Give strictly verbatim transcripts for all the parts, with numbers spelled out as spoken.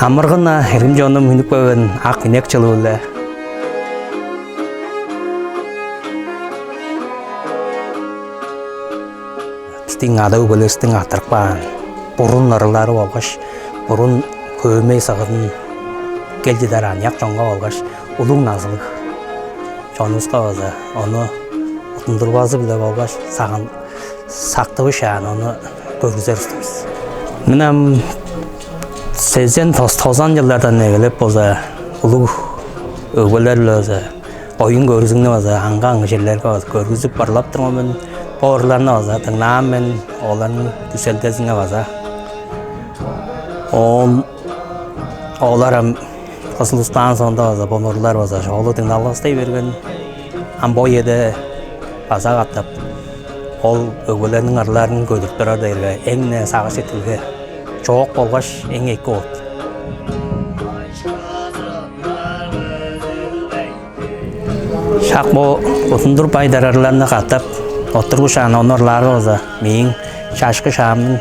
Амыргын-на, эргим чонум, үнүп келген ак инек чылы-биле. Бистиң ада-өгбелеривистиң арттырып каан бурун ырылары болгаш бурун хөөмей сыгыдын кел чыдар аныяк чонга болгаш улуг назылыг чонувуска база ону утундурбазы-биле болгаш сагын сактывышаан ону көргүзер устувус. Мен ам сезен тос-, тозан чылдардан эгелеп болза улуг өгбелер-биле база оюн-көргүзүгнү база аңгы-аңгы черлерге база көргүзүп ырлап турган мен. Бо ырларны база дыңнаан мен, оларның күзелдезинге база. Оон олар ам кызыл устаан соонда база бо ырлар база шоолу дыңналгыстай берген. Ам бо үеде база катап ол өгбелерниң ырларын көдүрүп турар дээрге эң-не сагыш-сеткилге чоок болгаш эң эки болуп. Шак бо утундур байдар ырларны катап оттургушаан ону ырлаарга база мээң чашкы шаамның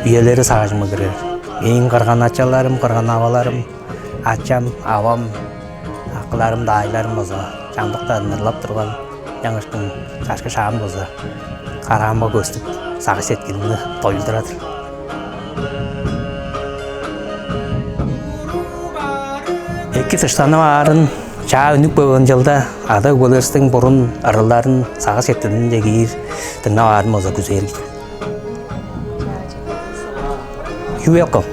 үелери сагыжыма кирер. Мээң кырган-ачаларым, кырган-аваларым, ачам, авам, акыларым, даайларым база чамдыктарын ырлап турган, ынчангаштың чашкы шаам база караамга көстүп, сагыш-сеткилимни доюлдурадыр. Эки дыштанып аарын, чаа үнүп келген чылда ада-өгбелеривистиң бурун ырыларын сагыш-сеткилимче киир дыңнап аарын база күзээр кижи. Чүү эккел?